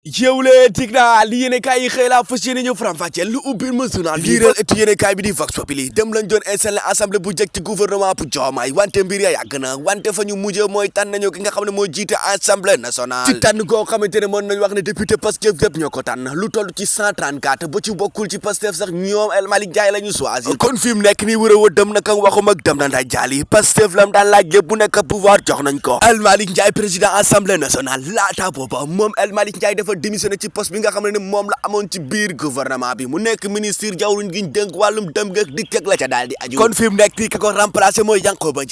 yéewlee tig naa li yéene kaay yi xëy laa fas yéene ñu faram-fàcceel lu ubbil ma journal liiral etu yéene kaay bi di Vox Populi dem lañ doon installé assemblée bu jëkk ci gouvernement bu Diomaye wante mbir ya yàgg na wante fa ñu mujjee mooy tànn nañu ki nga xam ne moo jiite assemblée nationale ci tànn koo xamante ne mën nañu wax ne député Pastef yëpp ñoo ko tànn lu toll ci 134 ba ci bokkul ci Pastef sax ñoom El Malick Ndiaye la ñu choisir kon fi mu nekk nii wër a wër dem naka waxum ak dem na nday jaali Pastef lam daan laaj yëpp bu nekk pouvoir jox nañ ko El Malick Ndiaye président assemblée nationale laata booba moom El Malick Ndiaye dafa démissionné ci poste bi nga xam ne moom la amoon ci biir gouvernement bi mu nekk ministre jawriñ gi ñu dénk wàllum dem geeg dikk ak la ca daal di aju kon fi mu nekk nii ki ko remplacé mooy Yankoba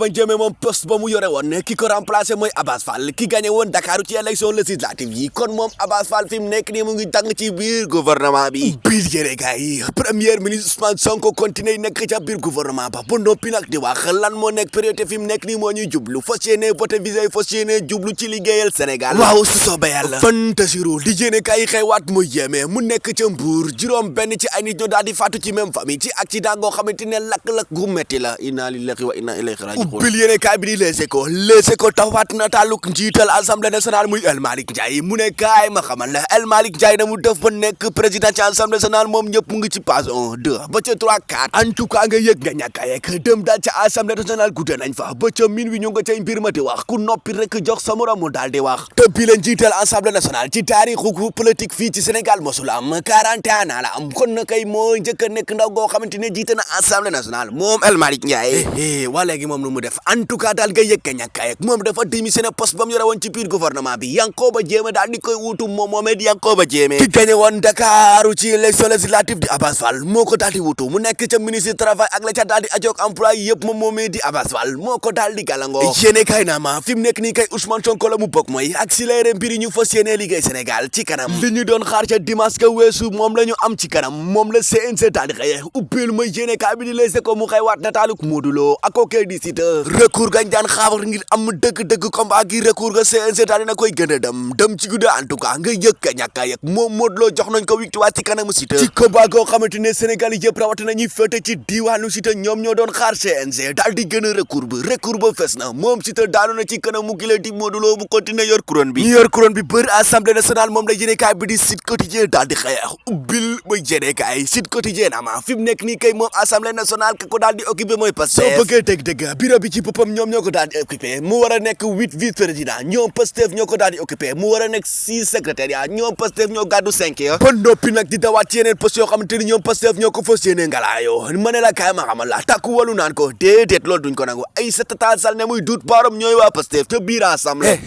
Diémé moom poste ba mu yore woon ki ko remplacé mooy Abass Fall ki gagné woon Dakar ci élection législative yi kon moom Abass Fall fi mu nekk nii mu ngi tàng ci biir gouvernement bi biir yéene gars yi premier ministre Ousmane Sonko continué nekk ca biir gouvernement ba ba noppi nag di wax lan moo nekk priorité fi mu nekk nii moo ñuy jublu fas yéene voté visé fas yéene jublu ci liggéeyal Sénégal waaw su soobee yàlla fantasiru di yéene kaay xewaat mu yéeme mu nekk ca Mbuur juróom benn ci ay nit ñoo daal di faatu ci même famille ci accident goo xamante ne lakk-lakk gu metti la inna lillahi wa inna ilayhi raji'un ubbil yéene kaay bi di Les Échos tawaat na tàlluk njiital assemblée nationale muy El Malick Ndiaye mu ne kaay ma xamal la El Malick Ndiaye na mu def ba nekk président ci assemblée nationale moom ñëpp mu ngi ci page 1 2 ba ca 3 4 en tout cas nga yëg nga ñàkk a yegg dem daal ca assemblée nationale gudde nañ fa ba ca min wi ñu nga cay mbir ma di wax ku noppi rek jox sa morom mu daal di wax te bi la njiital assemblée nationale ci taarixu politique fii ci Sénégal mosul am 41 ans la am kon na kay moo njëkk a nekk ndaw goo xamante ne jiite na assemblée nationale moom El Malick Ndiaye waa léegi moom nu mu def en tout cas daal nga yëg nga ñàkk a yegg moom dafa démissionné poste ba mu yore woon ci biir gouvernement bi Yankoba Diémé daal di koy wuutu moom moomee di Yankoba Diémé ki gagné woon Dakar ci élection législative di Abass Fall moo ko daal di wuutu mu nekk ca ministre travail ak la ca daal di ajook emploi yëpp moom moomee di Abass Fall moo ko daal di gàllangoo yéene kay naa ma fi mu nekk nii kay Ousmane Sonko la mu bokk mooy accélérer mbir yi ñu fas yéene liggéey Sénégal ci kanam li ñu doon xaar ca dimanche ka weesu moom la ñu am ci kanam moom la CNC daal di xëye ubbil ma yéene kay bi di Les Échos mu xëy waat nataaluk Modou Lo ak kookee di Siteu recours gañ daan xaar ngir am dëgg-dëgg combat gi recours ga CNC daal dina koy gën a dem ci gudde en tout cas nga yëg ka ñàkk a yëg moom Modou Lo jox nañ ko victoire ci kanamu Siteu ci combat goo xamante ne Sénégal yëpp rawatina ñuy féete ci diwaanu Siteu ñoom ñoo doon xaar CNC daal di gën a recours ba fes na moom Siteu daanu na ci kanamu gi la di Modou Lo bu continuer yor couronne bi bër assemblée nationale moom la yéenekaay bi di Sud Quotidien daal di xeex ubbil ba yéenekaay Sud Quotidien ama fi mu nekk nii kay moom assemblée nationale ka ko daal di occupé mooy Pastef soo bëggee dëgg-dëgg bureau bi ci boppam ñoom ñoo ko daal di occupé mu war a nekk 8 vice président ñoom Pastef ñoo ko daal di occupé mu war a nekk 6 secrétariat ñoom Pastef ñoo gàddu 5 ya ba noppi nag di dawaat ci yeneen poste yoo xamante ni ñoom Pastef ñoo ko fas yéene ngalaayoo ma ne la kaay ma xamal la takku walu naan ko déedéet loolu duñ ko nangu ay Tall Sall ne muy duut baaram ñooy waa Pastef te biir assemblée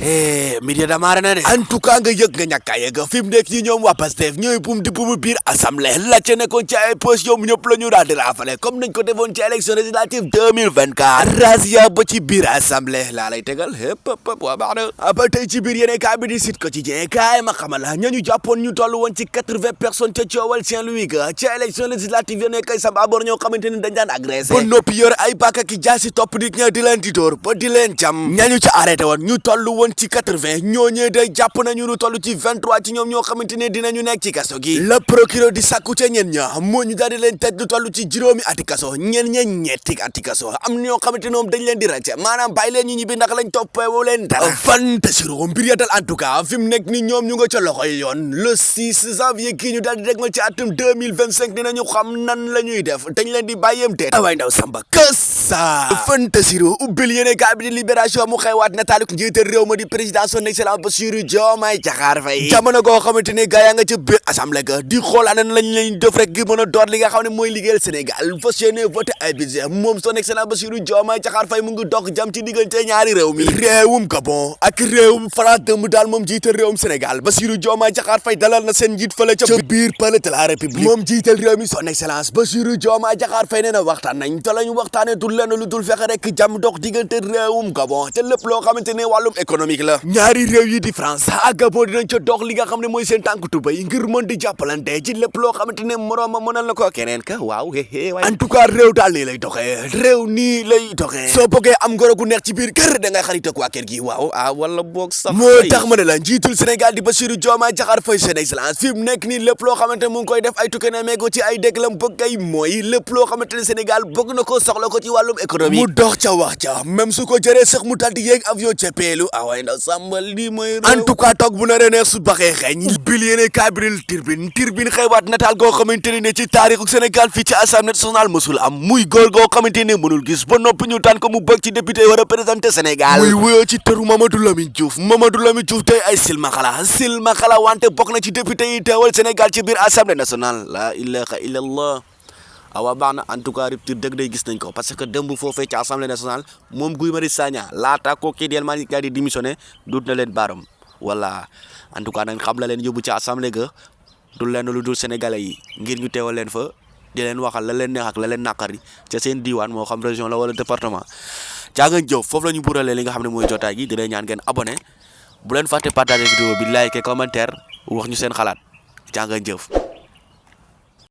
midi damaare na de en tout cas nga yëg nga ñàkk a yëg fi mu nekk ñi ñoom waa Pastef ñooy bum di bumu biir assemblée la ca nekkoon ci ay poste yoom ñëpp la ñu daal di raafale comme nañ ko defoon ci élection législative 2024 razzia ba ci biir assemblée laa lay tegal hép waa baax na ba tey ci biir yéene kaay bi di Sud Quotidien kaay ma xamal la ñañu jàppoon ñu toll woon ci 80 personnes ca coowal Saint-Louis ga ci élection législative yo nekkay sa baabor ñoo xamante ni dañ daan agressé ba noppi yor ay paaka ki jaasi topp nit ña di leen di dóor ba di leen jam ñañu ca arrêté woon ñu toll woon ci 80 ñooñee day jàpp nañu lu toll ci 23 ci ñoom ñoo xamante ne dinañu nekk ci kaso gi le procureur di sàkku ca ñen ña moo ñu daal di leen tëj lu toll ci juróomi ati kaso ñen ña ñetti ati kaso am ñoo xamante ne moom dañ leen di ràcce maanaam bàyyi leen ñu ñibbi ndax lañ toppeewu leen dara fantasiro mbir ya dal en tout cas fi mu nekk ni ñoom ñu nga ca loxoy yoon le 6 janvier kii ñu daal di dégmal ci atum 2025 dinañu xam nan la ñuy def dañ leen di bàyyeem teet waay ndaw samba kasa fantasiro ubbil yéene kaa bi di Libération mu xewaat nataaluk njiital réew ma di président son excellence Bassirou Diomaye Diakhar Faye jamono goo xamante ne gaa yaa nga ca biir assemblée ga di xool anan lañ lañ def rek gi mën a door li nga xam ne mooy liggéeyal Sénégal fas yéene voté ay budget moom son excellence Bassirou Diomaye Diakhar Faye mu ngi dox jam ci diggante ñaari réew mi réewum Gabon ak réewum France dëmb daal moom jiital réewum Sénégal Bassirou Diomaye Diakhar Faye dalal na seen njiit fële ca biir palais de la République moom jiital réew mi son excellence Bassirou Diomaye Diakhar Faye nee na waxtaan nañ te lañu waxtaane du lenn lu dul fexe rek jam dox diggante réewum Gabon te lépp loo xamante ne wàllum économique la ñaari réew yi di France ak Gabon dinañ ca dox li nga xam ne mooy seen tànk tubay ngir mën di jàppalante ci lépp loo xamante ne morooma mënal na ko keneen ka waaw en tout cas réew daal nii lay doxee réew nii lay doxee soo bëggee am ngoro gu neex ci biir kër da ngay xarit ak waa kër gi waaw wala boog sax moo tax ma ne la njiitul Sénégal di Bassirou Diomaye Diakhar Faye son excellence fi mu nekk nii lépp loo xamante ne mu ngi koy def ay tukki na meego ci ay dégg lam bëgg ay mooy lépp loo xamante ne Sénégal bëgg na ko soxla ko ci wàllum économie mu dox ca wax ca même su ko jëree sax mu daal di yéeg avion ca peelu waay ndaw sàmbal lii mooy en tout cas toog bu naree neex su baxee xeeñ bil yéene kaay bi Tribune xewaat nataal goo xamante ne ci taarixu Sénégal fii ci Assemblée nationale mësul am muy góor goo xamante ne mënul gis ba noppi ñu tànn ko mu bokk ci député war a représenté Sénégal muy wuyoo ci tëru Mamadou Lamine Diouf tey ay silmaxala wante bokk na ci député yi teewal Sénégal ci biir Assemblée nationale la ilaha illallah awa baax na en tout cas rupture dëgg day gis nañ ko parce que démb foofee ci Assemblée nationale moom Guy Marius Sagna laata ko kii di El Malick Ndiaye di démissionné dut na leen baaram voilà en tout cas nag xam la leen yóbbu ci Assemblée ga du leen lu dul sénégalais yi ngir ñu teewal leen fa di leen waxal la leen neex ak la leen naqari ca seen diwaan moo xam région la wala département jaa ngeen jëf foofu la ñu buralee li nga xam ne mooy jotaay gi di leen ñaan ngeen abonné bu leen fàtte partager vidéo bi like commentaire wax ñu seen xalaat jaa ngeen jëf